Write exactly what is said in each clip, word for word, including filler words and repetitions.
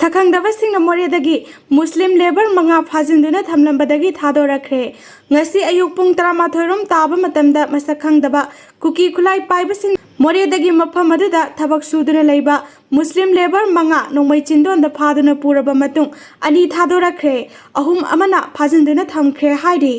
ꯁꯛꯈꯪꯗꯕꯁꯤꯡꯅ ꯃꯣꯔꯦꯗꯒꯤ ꯃꯨꯁꯂꯤꯝ ꯂꯦꯕꯔ ꯃꯉꯥ ꯐꯥꯖꯤꯟꯗꯨꯅ ꯊꯝꯂꯝꯕꯗꯒꯤ ꯊꯥꯗꯣꯔꯛꯈ꯭ꯔꯦ꯫ ꯉꯁꯤ ꯑꯌꯨꯛ ꯄꯨꯡ ꯇꯔꯥꯃꯥꯊꯣꯏ ꯔꯣꯝ ꯇꯥꯕ ꯃꯇꯝꯗ ꯃꯁꯛ ꯈꯪꯗꯕ ꯀꯨꯀꯤ ꯈꯨꯠꯂꯥꯏ ꯄꯥꯏꯕꯁꯤꯡ ꯃꯣꯔꯦꯗꯒꯤ ꯃꯐꯝ ꯑꯗꯨꯗ ꯊꯕꯛ ꯁꯨꯗꯨꯅ ꯂꯩꯕ ꯃꯨꯁꯂꯤꯝ ꯂꯦꯕꯔ ꯃꯉꯥ ꯅꯣꯡꯃꯩ ꯆꯤꯟꯗꯣꯟꯗ ꯐꯥꯗꯨꯅ ꯄꯨꯔꯕ ꯃꯇꯨꯡ ꯑꯅꯤ ꯊꯥꯗꯣꯔꯛꯈ꯭ꯔꯦ, ꯑꯍꯨꯝ ꯑꯃꯅ ꯐꯥꯖꯤꯟꯗꯨꯅ ꯊꯝꯈ꯭ꯔꯦ ꯍꯥꯏꯔꯤ꯫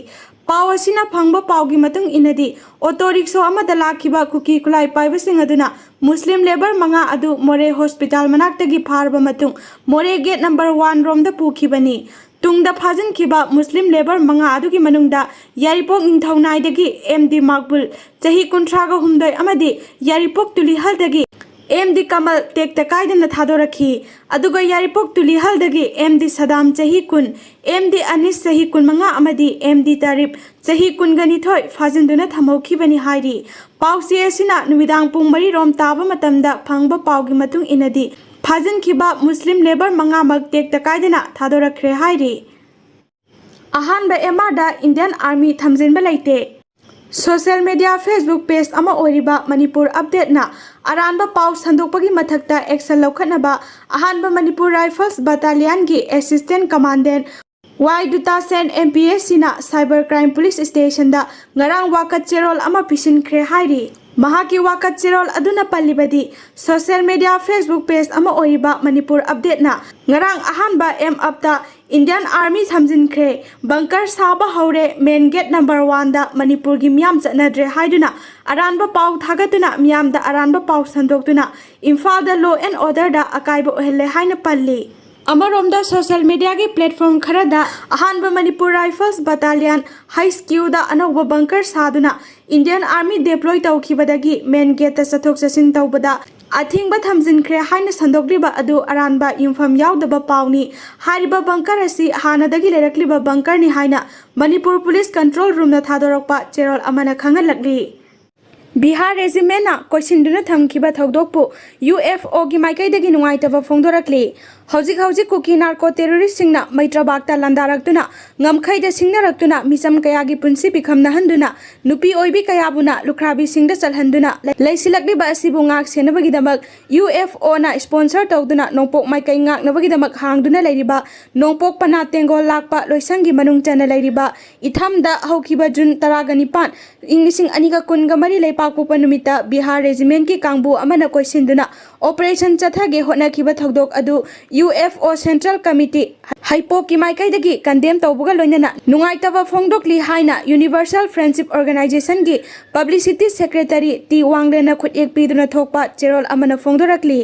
ꯄꯥꯎ ꯑꯁꯤꯅ ꯐꯪꯕ ꯄꯥꯎꯒꯤ ꯃꯇꯨꯡ ꯏꯟꯅꯗꯤ, ꯑꯣꯇꯣ ꯔꯤꯛꯁꯣ ꯑꯃꯗ ꯂꯥꯛꯈꯤꯕ ꯀꯨꯀꯤ ꯈꯨꯠꯂꯥꯏ ꯄꯥꯏꯕꯁꯤꯡ ꯑꯗꯨꯅ ꯃꯨꯁꯂꯤꯝ ꯂꯦꯕꯔ ꯃꯉꯥ ꯑꯗꯨ ꯃꯣꯔꯦ ꯍꯣꯁꯄꯤꯇꯥꯜ ꯃꯅꯥꯛꯇꯒꯤ ꯐꯥꯔꯕ ꯃꯇꯨꯡ ꯃꯣꯔꯦ ꯒꯦꯠ ꯅꯝꯕꯔ ꯋꯥꯟ ꯔꯣꯝꯗ ꯄꯨꯈꯤꯕꯅꯤ꯫ ꯇꯨꯡꯗ ꯐꯥꯖꯤꯟꯈꯤꯕ ꯃꯨꯁꯂꯤꯝ ꯂꯦꯕꯔ ꯃꯉꯥ ꯑꯗꯨꯒꯤ ꯃꯅꯨꯡꯗ ꯌꯥꯏꯔꯤꯄꯣꯛ ꯅꯤꯡꯊꯧꯅꯥꯏꯗꯒꯤ ꯑꯦꯝ ꯗꯤ ꯃꯥꯛꯕꯨꯜ, ꯆꯍꯤ ꯀꯨꯟꯊ꯭ꯔꯥꯒ ꯍꯨꯝꯗꯣꯏ, ꯑꯃꯗꯤ ꯌꯥꯏꯔꯤꯄꯣꯛ ꯇꯨꯂꯤꯍꯜꯗꯒꯤ ꯑꯦꯝ ꯗꯤ ꯀꯃꯜ ꯇꯦꯛꯇ ꯀꯥꯏꯗꯅ ꯊꯥꯗꯣꯔꯛꯈꯤ꯫ ꯑꯗꯨꯒ ꯌꯥꯏꯔꯤꯄꯣꯛ ꯇꯨꯂꯤꯍꯜꯗꯒꯤ ꯑꯦꯝ ꯗꯤ ꯁꯗꯥꯝ, ꯆꯍꯤ ꯀꯨꯟ, ꯑꯦꯝ ꯗꯤ ꯑꯅꯤꯁ, ꯆꯍꯤ ꯀꯨꯟꯃꯉꯥ, ꯑꯃꯗꯤ ꯑꯦꯝ ꯗꯤ ꯇꯥꯔꯤꯞ, ꯆꯍꯤ ꯀꯨꯟꯒ ꯅꯤꯊꯣꯏ, ꯐꯥꯖꯤꯟꯗꯨꯅ ꯊꯝꯍꯧꯈꯤꯕꯅꯤ ꯍꯥꯏꯔꯤ꯫ ꯄꯥꯎꯆꯦ ꯑꯁꯤꯅ ꯅꯨꯃꯤꯗꯥꯡ ꯄꯨꯡ ꯃꯔꯤ ꯔꯣꯝ ꯇꯥꯕ ꯃꯇꯝꯗ ꯐꯪꯕ ꯄꯥꯎꯒꯤ ꯃꯇꯨꯡ ꯏꯟꯅꯗꯤ, ꯐꯥꯖꯤꯟꯈꯤꯕ ꯃꯨꯁꯂꯤꯝ ꯂꯦꯕꯔ ꯃꯉꯥꯃꯛ ꯇꯦꯛꯇ ꯀꯥꯏꯗꯅ ꯊꯥꯗꯣꯔꯛꯈ꯭ꯔꯦ ꯍꯥꯏꯔꯤ꯫ ꯑꯍꯥꯟꯕ ꯑꯦꯝ ꯑꯥꯔꯗ ꯏꯟꯗꯤꯌꯟ ꯑꯥꯔꯃꯤ ꯊꯝꯖꯤꯟꯕ ꯂꯩꯇꯦ꯫ ꯁꯣꯁꯤꯌꯦꯜ ꯃꯤꯗꯤꯌꯥ Facebook ꯄꯦꯖ ꯑꯃ ꯑꯣꯏꯔꯤꯕ ꯃꯅꯤꯄꯨꯔ ꯑꯞꯗꯦꯠꯅ ꯑꯔꯥꯟꯕ ꯄꯥꯎ ꯁꯟꯗꯣꯛꯄꯒꯤ ꯃꯊꯛꯇ ꯑꯦꯛꯁꯟ ꯂꯧꯈꯠꯅꯕ ꯑꯍꯥꯟꯕ ꯃꯅꯤꯄꯨꯔ ꯔꯥꯏꯐꯜꯁ ꯕꯠꯇꯥꯂꯤꯌꯟꯒꯤ ꯑꯦꯁꯤꯁꯇꯦꯟ ꯀꯃꯥꯟꯗꯦꯟ ꯋꯥꯏ ꯗꯨꯇꯥꯁꯦꯟ, ꯑꯦꯝ ꯄꯤ ꯑꯦꯁ ꯁꯤꯅ ꯁꯥꯏꯕꯔ ꯀ꯭ꯔꯥꯏꯝ ꯄꯨꯂꯤꯁ ꯁ꯭ꯇꯦꯁꯟꯗ ꯉꯔꯥꯡ ꯋꯥꯀꯠ ꯆꯦꯔꯣꯜ ꯑꯃ ꯄꯤꯁꯤꯟꯈ꯭ꯔꯦ ꯍꯥꯏꯔꯤ꯫ ꯃꯍꯥꯛꯀꯤ ꯋꯥꯀꯠ ꯆꯦꯔꯣꯜ ꯑꯗꯨꯅ ꯄꯜꯂꯤꯕꯗꯤ, ꯁꯣꯁꯤꯌꯦꯜ ꯃꯤꯗꯤꯌꯥ Facebook ꯄꯦꯖ ꯑꯃ ꯑꯣꯏꯔꯤꯕ ꯃꯅꯤꯄꯨꯔ ꯑꯞꯗꯦꯠꯅ ꯉꯔꯥꯡ ꯑꯍꯥꯟꯕ ꯑꯦꯝ ꯑꯞꯇ ꯏꯟꯗꯤꯌꯟ ꯑꯥꯔꯃꯤ ꯊꯝꯖꯤꯟꯈ꯭ꯔꯦ, ꯕꯪꯀꯔ ꯁꯥꯕ ꯍꯧꯔꯦ, ꯃꯦꯟ ꯒꯦꯠ ꯅꯝꯕꯔ ꯋꯥꯟꯗ ꯃꯅꯤꯄꯨꯔꯒꯤ ꯃꯤꯌꯥꯝ ꯆꯠꯅꯗ꯭ꯔꯦ ꯍꯥꯏꯗꯨꯅ ꯑꯔꯥꯟꯕ ꯄꯥꯎ ꯊꯥꯒꯠꯇꯨꯅ ꯃꯤꯌꯥꯝꯗ ꯑꯔꯥꯟꯕ ꯄꯥꯎ ꯁꯟꯗꯣꯛꯇꯨꯅ ꯏꯝꯐꯥꯜꯗ law and orderꯗ ꯑꯀꯥꯏꯕ ꯑꯣꯏꯍꯜꯂꯦ ꯍꯥꯏꯅ ꯄꯜꯂꯤ꯫ ꯑꯃꯔꯣꯝꯗ, ꯁꯣꯁꯤꯌꯦꯜ ꯃꯤꯗꯤꯌꯥꯒꯤ ꯄ꯭ꯂꯦꯠꯐꯣꯔꯝ ꯈꯔꯗ ꯑꯍꯥꯟꯕ ꯃꯅꯤꯄꯨꯔ ꯔꯥꯏꯐꯜꯁ ꯕꯠꯇꯥꯂꯤꯌꯟ, ꯍꯩꯆ ꯀ꯭ꯌꯨꯗ ꯑꯅꯧꯕ ꯕꯪꯀꯔ ꯁꯥꯗꯨꯅ ꯏꯟꯗꯤꯌꯟ ꯑꯥꯔꯃꯤ ꯗꯦꯄ꯭ꯂꯣꯏ ꯇꯧꯈꯤꯕꯗꯒꯤ ꯃꯦꯟ ꯒꯦꯠꯇ ꯆꯠꯊꯣꯛ ꯆꯠꯁꯤꯟ ꯇꯧꯕꯗ ꯑꯊꯤꯡꯕ ꯊꯝꯖꯤꯟꯈ꯭ꯔꯦ ꯍꯥꯏꯅ ꯁꯟꯗꯣꯛꯂꯤꯕ ꯑꯗꯨ ꯑꯔꯥꯟꯕ ꯌꯨꯝꯐꯝ ꯌꯥꯎꯗꯕ ꯄꯥꯎꯅꯤ꯫ ꯍꯥꯏꯔꯤꯕ ꯕꯪꯀꯔ ꯑꯁꯤ ꯍꯥꯟꯅꯗꯒꯤ ꯂꯩꯔꯛꯂꯤꯕ ꯕꯪꯀꯔꯅꯤ ꯍꯥꯏꯅ ꯃꯅꯤꯄꯨꯔ ꯄꯨꯂꯤꯁ ꯀꯟꯇ꯭ꯔꯣꯜ ꯔꯨꯝꯅ ꯊꯥꯗꯣꯔꯛꯄ ꯆꯦꯔꯣꯜ ꯑꯃꯅ ꯈꯪꯍꯜꯂꯛꯂꯤ꯫ ꯕꯤꯍꯥꯔ ꯔꯦꯖꯤꯃꯦꯟꯅ ꯀꯣꯏꯁꯤꯟꯗꯨꯅ ꯊꯝꯈꯤꯕ ꯊꯧꯗꯣꯛꯄꯨ ꯌꯨ ꯑꯦꯐ ꯑꯣꯒꯤ ꯃꯥꯏꯀꯩꯗꯒꯤ ꯅꯨꯡꯉꯥꯏꯇꯕ ꯐꯣꯡꯗꯣꯔꯛꯂꯤ꯫ ꯍꯧꯖꯤꯛ ꯍꯧꯖꯤꯛ ꯀꯨꯀꯤ ꯅꯥꯔꯀꯣ ꯇꯦꯔꯣꯔꯤꯁꯁꯤꯡꯅ ꯃꯩꯇ꯭ꯔꯕꯥꯛꯇ ꯂꯥꯟꯗꯥꯔꯛꯇꯨꯅ, ꯉꯝꯈꯩꯗ ꯁꯤꯡꯅꯔꯛꯇꯨꯅ, ꯃꯤꯆꯝ ꯀꯌꯥꯒꯤ ꯄꯨꯟꯁꯤ ꯄꯤꯈꯝꯅꯍꯟꯗꯨꯅ, ꯅꯨꯄꯤ ꯑꯣꯏꯕꯤ ꯀꯌꯥꯕꯨꯅ ꯂꯨꯈ꯭ꯔꯥꯕꯤꯁꯤꯡꯗ ꯆꯠꯍꯟꯗꯨꯅ ꯂꯩ-, ꯂꯩꯁꯤꯜꯂꯛꯂꯤꯕ ꯑꯁꯤꯕꯨ ꯉꯥꯛ ꯁꯦꯟꯅꯕꯒꯤꯗꯃꯛ ꯌꯨ ꯑꯦꯐ ꯑꯣꯅ sponsor ꯇꯧꯗꯨꯅ ꯅꯣꯡꯄꯣꯛ ꯃꯥꯏꯀꯩ ꯉꯥꯛꯅꯕꯒꯤꯗꯃꯛ ꯍꯥꯡꯗꯨꯅ ꯂꯩꯔꯤꯕ ꯅꯣꯡꯄꯣꯛ ꯄꯅꯥ ꯇꯦꯡꯒꯣꯜ ꯂꯥꯛꯄ ꯂꯣꯏꯁꯪꯒꯤ ꯃꯅꯨꯡ ꯆꯟꯅ ꯂꯩꯔꯤꯕ ꯏꯊꯝꯗ ꯍꯧꯈꯤꯕ ꯖꯨꯟ ꯇꯔꯥꯒ ꯅꯤꯄꯥꯟ, ꯏꯪ ꯂꯤꯁꯤꯡ ꯑꯅꯤꯒ ꯀꯨꯟꯒ ꯃꯔꯤ ꯂꯩꯄꯥꯛꯄꯣꯛꯄ ꯅꯨꯃꯤꯠꯇ ꯕꯤꯍꯥꯔ ꯔꯦꯖꯤꯃꯦꯟꯠꯀꯤ ꯀꯥꯡꯕꯨ ꯑꯃꯅ ꯀꯣꯏꯁꯤꯟꯗꯨꯅ operation ꯆꯠꯊꯒꯦ ꯍꯣꯠꯅꯈꯤꯕ ꯊꯧꯗꯣꯛ ꯑꯗꯨ U F O Central Committee ꯍꯩꯄꯣꯛꯀꯤ ꯃꯥꯏꯀꯩꯗꯒꯤ condemn ꯇꯧꯕꯒ ꯂꯣꯏꯅꯅ ꯅꯨꯡꯉꯥꯏꯇꯕ ꯐꯣꯡꯗꯣꯛꯂꯤ ꯍꯥꯏꯅ Universal Friendship Organization ꯒꯤ Publicity Secretary ꯇꯤ ꯋꯥꯡꯂꯦꯟꯅ ꯈꯨꯠꯌꯦꯛ ꯄꯤꯗꯨꯅ ꯊꯣꯛꯄ ꯆꯦꯔꯣꯜ ꯑꯃꯅ ꯐꯣꯡꯗꯣꯔꯛꯂꯤ꯫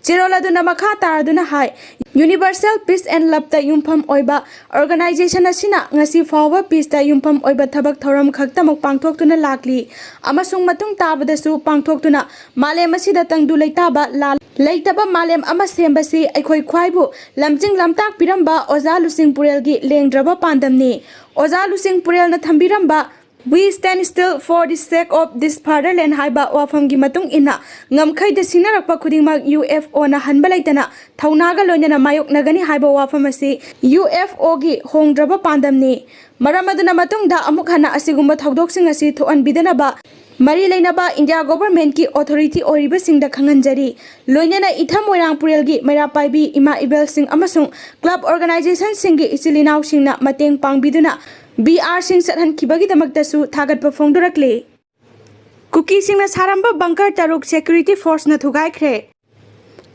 ꯆꯦꯔꯣꯜ ꯑꯗꯨꯅ ꯃꯈꯥ ꯇꯥꯔꯗꯨꯅ ꯍꯥꯏ, Universal Peace and Love ꯇ ꯌꯨꯝꯐꯝ ꯑꯣꯏꯕ organization ꯑꯁꯤꯅ ꯉꯁꯤ ꯐꯥꯎꯕ peace ꯇ ꯌꯨꯝꯐꯝ ꯑꯣꯏꯕ ꯊꯕꯛ ꯊꯧꯔꯝ ꯈꯛꯇꯃꯛ ꯄꯥꯡꯊꯣꯛꯇꯨꯅ ꯂꯥꯛꯂꯤ ꯑꯃꯁꯨꯡ ꯃꯇꯨꯡ ꯇꯥꯕꯗꯁꯨ ꯄꯥꯡꯊꯣꯛꯇꯨꯅ ꯃꯥꯂꯦꯝ ꯑꯁꯤꯗ ꯇꯪꯗꯨ ꯂꯩꯇꯥꯕ, ꯂꯥꯜ ꯂꯩꯇꯕ ꯃꯥꯂꯦꯝ ꯑꯃ ꯁꯦꯝꯕꯁꯤ ꯑꯩꯈꯣꯏ ꯈ꯭ꯋꯥꯏꯕꯨ ꯂꯝꯖꯤꯡ ꯂꯝꯇꯥꯛꯄꯤꯔꯝꯕ ꯑꯣꯖꯥ ꯂꯨꯆꯤꯡ ꯄꯨꯔꯦꯜꯒꯤ ꯂꯦꯡꯗ꯭ꯔꯕ ꯄꯥꯟꯗꯝꯅꯤ꯫ ꯑꯣꯖꯥ ꯂꯨꯆꯤꯡ ꯄꯨꯔꯦꯜꯅ ꯊꯝꯕꯤꯔꯝꯕ "We stand still for the sake of this fatherland" ꯍꯥꯏꯕ ꯋꯥꯐꯝꯒꯤ ꯃꯇꯨꯡ ꯏꯟꯅ, ꯉꯝꯈꯩꯗ ꯁꯤꯡꯅꯔꯛꯄ ꯈꯨꯗꯤꯡꯃꯛ ꯌꯨ ꯑꯦꯐ ꯑꯣꯅ ꯍꯟꯕ ꯂꯩꯇꯅ ꯊꯧꯅꯥꯒ ꯂꯣꯏꯅꯅ ꯃꯥꯌꯣꯛꯅꯒꯅꯤ ꯍꯥꯏꯕ ꯋꯥꯐꯝ ꯑꯁꯤ ꯌꯨ ꯑꯦꯐ ꯑꯣꯒꯤ ꯍꯣꯡꯗ꯭ꯔꯕ ꯄꯥꯟꯗꯝꯅꯤ꯫ ꯃꯔꯝ ꯑꯗꯨꯅ ꯃꯇꯨꯡꯗ ꯑꯃꯨꯛ ꯍꯟꯅ ꯑꯁꯤꯒꯨꯝꯕ ꯊꯧꯗꯣꯛꯁꯤꯡ ꯑꯁꯤ ꯊꯣꯛꯍꯟꯕꯤꯗꯅꯕ ꯃꯔꯤ ꯂꯩꯅꯕ ꯏꯟꯗꯤꯌꯥ ꯒꯣꯚꯔꯟꯃꯦꯟꯠꯀꯤ ꯑꯣꯊꯣꯔꯤꯇꯤ ꯑꯣꯏꯔꯤꯕꯁꯤꯡꯗ ꯈꯪꯍꯟꯖꯔꯤ꯫ ꯂꯣꯏꯅꯅ ꯏꯊꯝ ꯃꯣꯏꯔꯥꯡ ꯄꯨꯔꯦꯜꯒꯤ ꯃꯩꯔꯥ ꯄꯥꯏꯕꯤ ꯏꯃꯥ ꯏꯕꯦꯜꯁꯤꯡ ꯑꯃꯁꯨꯡ club organization ꯁꯤꯡꯒꯤ ꯏꯆꯤꯜ ꯏꯅꯥꯎꯁꯤꯡꯅ ꯃꯇꯦꯡ ꯄꯥꯡꯕꯤꯗꯨꯅ ꯕꯤ ꯑꯥꯔꯁꯤꯡ ꯆꯠꯍꯟꯈꯤꯕꯒꯤꯗꯃꯛꯇꯁꯨ ꯊꯥꯒꯠꯄ ꯐꯣꯡꯗꯣꯔꯛꯂꯤ꯫ ꯀꯨꯀꯤꯁꯤꯡꯅ ꯁꯥꯔꯝꯕ bunker ꯇꯔꯨꯛ security force ꯅ ꯊꯨꯒꯥꯏꯈ꯭ꯔꯦ꯫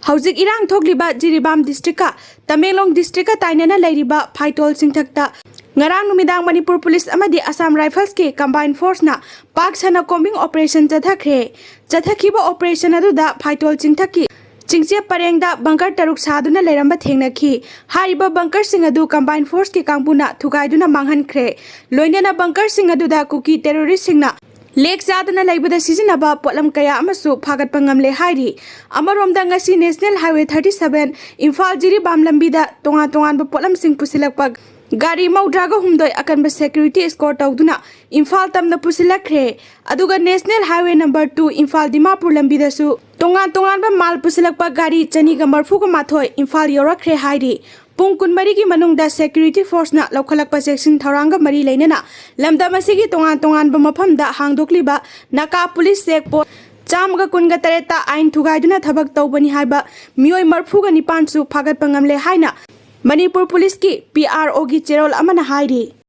ꯍꯧꯖꯤꯛ ꯏꯔꯥꯡ ꯊꯣꯛꯂꯤꯕ ꯖꯤꯔꯤꯕꯥꯝ district ꯀ ꯇꯃꯦꯡꯂꯣꯡ district ꯀ ꯇꯥꯏꯅꯅ ꯂꯩꯔꯤꯕ ꯐꯥꯏꯇꯣꯜ ꯆꯤꯡꯊꯛꯇ ꯉꯔꯥꯡ ꯅꯨꯃꯤꯗꯥꯡ ꯃꯅꯤꯄꯨꯔ ꯄꯨꯂꯤꯁ ꯑꯃꯗꯤ ꯑꯁꯥꯝ ꯔꯥꯏꯐꯜꯁꯀꯤ combined force ꯅ ꯄꯥꯛ ꯁꯟꯅ combing operation ꯆꯠꯊꯈ꯭ꯔꯦ꯫ ꯆꯠꯊꯈꯤꯕ operation ꯑꯗꯨꯗ ꯐꯥꯏꯇꯣꯜ ꯆꯤꯡꯊꯛꯀꯤ ꯆꯤꯡꯆꯦꯞ ꯄꯔꯦꯡꯗ bunker ꯇꯔꯨꯛ ꯁꯥꯗꯨꯅ ꯂꯩꯔꯝꯕ ꯊꯦꯡꯅꯈꯤ꯫ ꯍꯥꯏꯔꯤꯕ bunker ꯁꯤꯡ ꯑꯗꯨ combined force ꯀꯤ ꯀꯥꯡꯕꯨꯅ ꯊꯨꯒꯥꯏꯗꯨꯅ ꯃꯥꯡꯍꯟꯈ꯭ꯔꯦ꯫ ꯂꯣꯏꯅꯅ bunker ꯁꯤꯡ ꯑꯗꯨꯗ ꯀꯨꯀꯤ terrorist ꯁꯤꯡꯅ ꯂꯦꯛ ꯆꯥꯗꯨꯅ ꯂꯩꯕꯗ ꯁꯤꯖꯤꯟꯅꯕ ꯄꯣꯠꯂꯝ ꯀꯌꯥ ꯑꯃꯁꯨ ꯐꯥꯒꯠꯄ ꯉꯝꯂꯦ ꯍꯥꯏꯔꯤ꯫ ꯑꯃꯔꯣꯝꯗ ꯉꯁꯤ National Highway thirty seven Imphal Jiribam ꯂꯝꯕꯤꯗ ꯇꯣꯉꯥꯟ ꯇꯣꯉꯥꯟꯕ ꯄꯣꯠꯂꯝꯁꯤꯡ ꯄꯨꯁꯤꯜꯂꯛꯄ ꯒꯥꯔꯤ ꯃꯧꯗ꯭ꯔꯥꯒ ꯍꯨꯝꯗꯣꯏ ꯑꯀꯟꯕ ꯁꯦꯀ꯭ꯌꯨꯔꯤꯇꯤ ꯏꯁꯀꯣꯔ ꯇꯧꯗꯨꯅ ꯏꯝꯐꯥꯜ ꯇꯝꯅ ꯄꯨꯁꯤꯜꯂꯛꯈ꯭ꯔꯦ꯫ ꯑꯗꯨꯒ national highway number two Imphal Dimapur ꯂꯝꯕꯤꯗꯁꯨ ꯇꯣꯉꯥꯟ ꯇꯣꯉꯥꯟꯕ ꯃꯥꯜ ꯄꯨꯁꯤꯜꯂꯛꯄ ꯒꯥꯔꯤ ꯆꯅꯤꯒ ꯃꯔꯐꯨꯒ ꯃꯥꯊꯣꯏ ꯏꯝꯐꯥꯜ ꯌꯧꯔꯛꯈ꯭ꯔꯦ ꯍꯥꯏꯔꯤ꯫ ꯄꯨꯡ ꯀꯨꯟꯃꯔꯤꯒꯤ ꯃꯅꯨꯡꯗ ꯁꯦꯀ꯭ꯌꯨꯔꯤꯇꯤ ꯐꯣꯔꯁꯅ ꯂꯧꯈꯠꯂꯛꯄ ꯆꯦꯛꯁꯤꯟ ꯊꯧꯔꯥꯡꯒ ꯃꯔꯤ ꯂꯩꯅꯅ ꯂꯝꯗꯝ ꯑꯁꯤꯒꯤ ꯇꯣꯉꯥꯟ ꯇꯣꯉꯥꯟꯕ ꯃꯐꯝꯗ ꯍꯥꯡꯗꯣꯛꯂꯤꯕ ꯅꯥꯀꯥ ꯄꯨꯂꯤꯁ ꯆꯦꯛ ꯄꯣꯁ ꯆꯥꯝꯃꯒ ꯀꯨꯟꯒ ꯇꯔꯦꯠꯇ ꯑꯥꯏꯟ ꯊꯨꯒꯥꯏꯗꯨꯅ ꯊꯕꯛ ꯇꯧꯕꯅꯤ ꯍꯥꯏꯕ ꯃꯤꯑꯣꯏ ꯃꯔꯐꯨꯒ ꯅꯤꯄꯥꯟꯁꯨ ꯐꯥꯒꯠꯄ ꯉꯝꯂꯦ ꯍꯥꯏꯅ ꯃꯅꯤꯄꯨꯔ ꯄꯨꯂꯤꯁꯀꯤ ꯄꯤ ꯑꯥꯔ ꯑꯣꯒꯤ ꯆꯦꯔꯣꯜ ꯑꯃꯅ ꯍꯥꯏꯔꯤ꯫